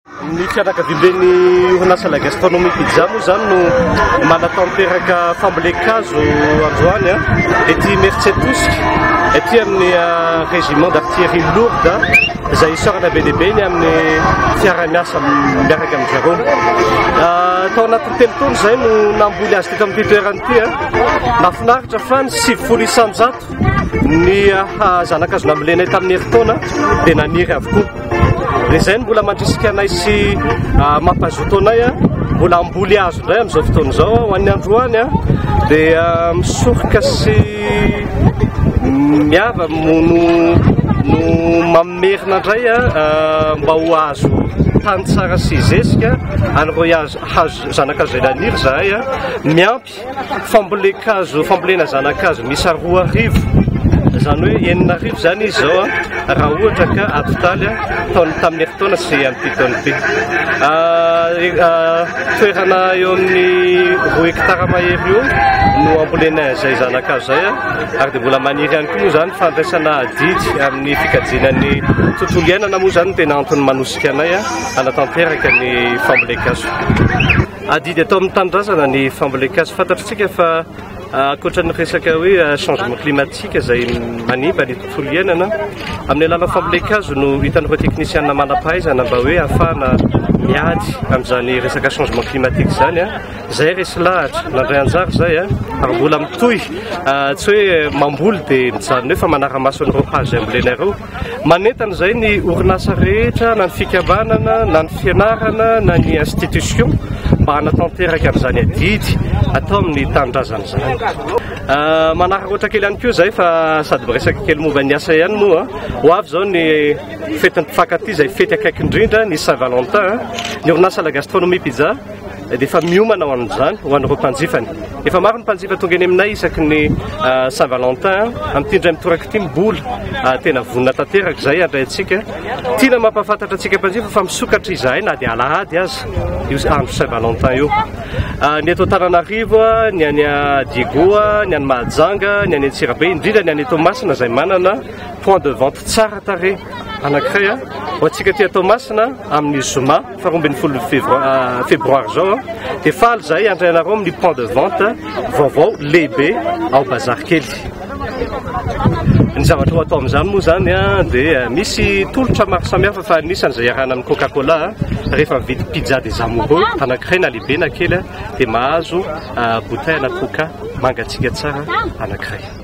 Ny fianakaviamben'ny orinasa La Gastronomie Pizza moa izany no manatanteraka fambolen-kazo androany ety Imerintsiatosika, ety amin'ny Régiment d'Artillerie Lourde izay isaorana be dia be ny amin'ny fiaraha-miasa miaraka amin-dry zareo. Tao anatin'ny 3 taona izay no namboly azy teto amin'ity toerana ity. Nahafinaritra fa ny 90% ny zanakazo nambolenay tamin'ny herintaona dia naniry avokoa. Dia izay no mbola mandrisika anay sy mampazoto anay mbola hamboly hazo indray amin'izao fotoana izao. Ho an'ny androany dia misoroka sy miava no no mamerina indray mba ho azo tany tsara sy zezika an'ireo hazo zanakazo izay naniry izahay miampy Fambolen-kazo, fambolena zana-kazo miisa 2000, izany hoe 6000 izany izy izao raha ohatra ka atotaly taona tamin'ny herintaona sy amin'ity taona ity. Toerana eo amin'ny 2 hektara mahery eo no ambolena izay zana-kazo izay ary dia mbola maniry ihany koa moa izany fandraisana adidy amin'ny fikajiana ny tontolo iainana moa izany no tena antony manosika anay hanatanteraka ny fambolen-kazo. Adidy atao amin'ny tanindrazana ny fambolen-kazo. Fantatritsika fa ankoatra ny resaka hoe changement climatique izay manimba ny tontolo iainana, amin'ny alalan'ny fambolen-kazo no hitan'ireo teknisiana manam-pahaizana mba hoe ahafahana miady amin'izany resaka changement climatique izany. Izay resy lahatra, nandray anjara izay ary mbola mitohy. Tsy hoe mamboly dia mijanona eo fa manara-maso an'ireo hazo izay ambolena ireo. Manentana izay ny orinasa rehetra na ny fikambanana na ny fianarana na ny institution mba hanatanteraka an'izany adidy atao amin'ny tanindrazana izany. Manararaotra kely ihany koa izay fa sady miresaka kely momba ny asa ihany moa. Ho avy izao ny fetin'ny mpifankatia izay fety akaiky indrindra ny Saint Valentin. Ny orinasa La Gastronomie Pizza dia efa miomana ho amin'izany ho an'ireo mpanjifany. Efa maro ny mpanjifa tonga eny aminay isaky ny Saint Valentin. Amin'ity indray mitoraka ity mbola tena vonona tanteraka izay handray antsika. Tiana mampahafantatra antsika mpanjifa fa misokatra izahay na dia alahady aza io andro Saint Valentin io. Ny eto Antananarivo, ny any Diego, ny any Mahajanga, ny any Antsirabe, indrindra ny any Toamasina izay manana point de vente tsara tarehy anankiray ho antsika aty Toamasina amin'ny zoma 12 febroary izao dia faly izahay handray anareo amin'ny point de vente vaovao lehibe ao Bazary Kely. Ny zavatra ho atao amin'izany moa izany dia misy tolotra maro samihafa fa anisan'izay iarahana amin'ny Coca-Cola rehefa mividy pizza des amoureux anankiray na lehibe na kely dia mahazo bouteille ana Coca mangatsiaka tsara anankiray.